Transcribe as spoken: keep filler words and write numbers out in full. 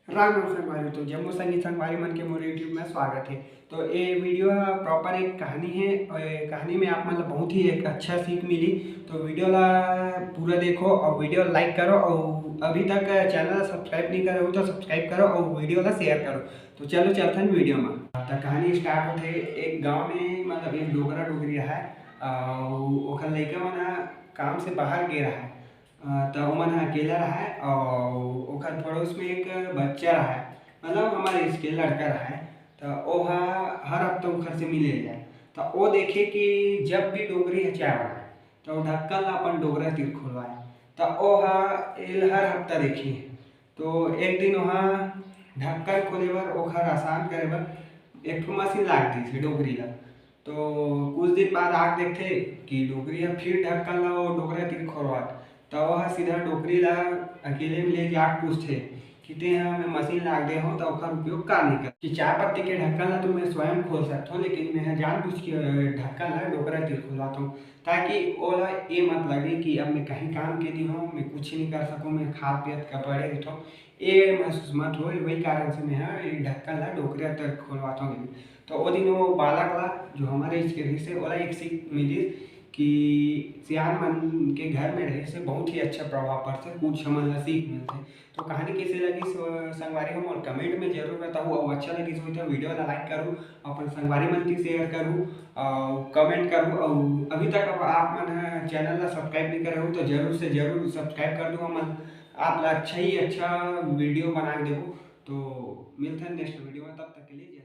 राम राम संगवारी, तो जम्मो संगी संगवारी मन के मोर YouTube में स्वागत है। तो ये वीडियो ह प्रॉपर एक कहानी है और ये कहानी में आप मन ला बहुत ही एक अच्छा सीख मिली। तो वीडियो ला पूरा देखो और वीडियो लाइक करो और अभी तक चैनल ला सब्सक्राइब नहीं करे हो तो सब्सक्राइब करो और वीडियो ला शेयर करो। तो चलो चलथन वीडियो में। तो कहानी स्टार्ट होथे। एक गांव में मतलब एक डोकरा डोकरी रहा है और ओखर लइका मन ह काम से बाहर गे रहा है। अ, त ओमन ह अकेला रहय अउ ओखर पड़ोस में एक बच्चा रहय, मतलब हमर age के लड़का रहय। त ओह हर हफ्ता ओखर से मिले जाय। त ओ देखे कि जब भी डोकरी ह चाय बनाय, त ओ ढक्कन ला अपन डोकरा तीर खोलवाय। त ओह एल हर हफ्ता देखे। तो एक दिन ओह ढक्कन खोले बर, ओखर आसान करे बर एक ठो मशीन लाग दिस हे डोकरी ला। तो कुछ दिन बाद आके देखथे कि डोकरी ह फिर ढक्कन ला ओ डोकरा तीर खोलवात। त ओह सीधा डोकरी ला अकेले में ले जाके पूछथे कि "तें ह मैं मशीन लाग दे हव, त ओखर उपयोग का नहीं कर?" कि चाय पत्ती के ढक्कन ला तो मैं स्वयं खोल सकथव, लेकिन मैं ह जानबूझ के ढक्कन ला डोकरा तीर खोलवात हव, ताकि ओला ये मत लगे कि अब मैं कहीं काम के नहीं हव, मैं कुछ नहीं कर सकूँ, मैं खात पियत का पड़े रहिथव, ये महसूस मत होय। वही कारण से मैं ह ये ढक्कन ला डोकरा तीर खोलवात हव। तो ओ दिन वो बालक ला, जो हमर age के रहिस हे, ओला एक सीख मिलिस कि सियान मन के घर में रहे से बहुत ही अच्छा प्रभाव पड़थे, कुछ हमन ला सीख मिलथे। तो कहानी कैसे लगिस संगवारी हो, मोर comment में जरूर बताहू, अउ अच्छा लगिस होही तो वीडियो ला लाइक करू, अपन संगवारी मन के शेयर करू, अउ comment करू, अउ अभी तक अब आप मन ह चैनल ला सब्सक्राइब नहीं करे हो तो जरूर से जरूर सब्सक्राइब कर दो। हमन आप ला अच्छा ही अच्छा वीडियो बना के देबो। तो मिलथन नेक्स्ट वीडियो में, तब तक के लिए जय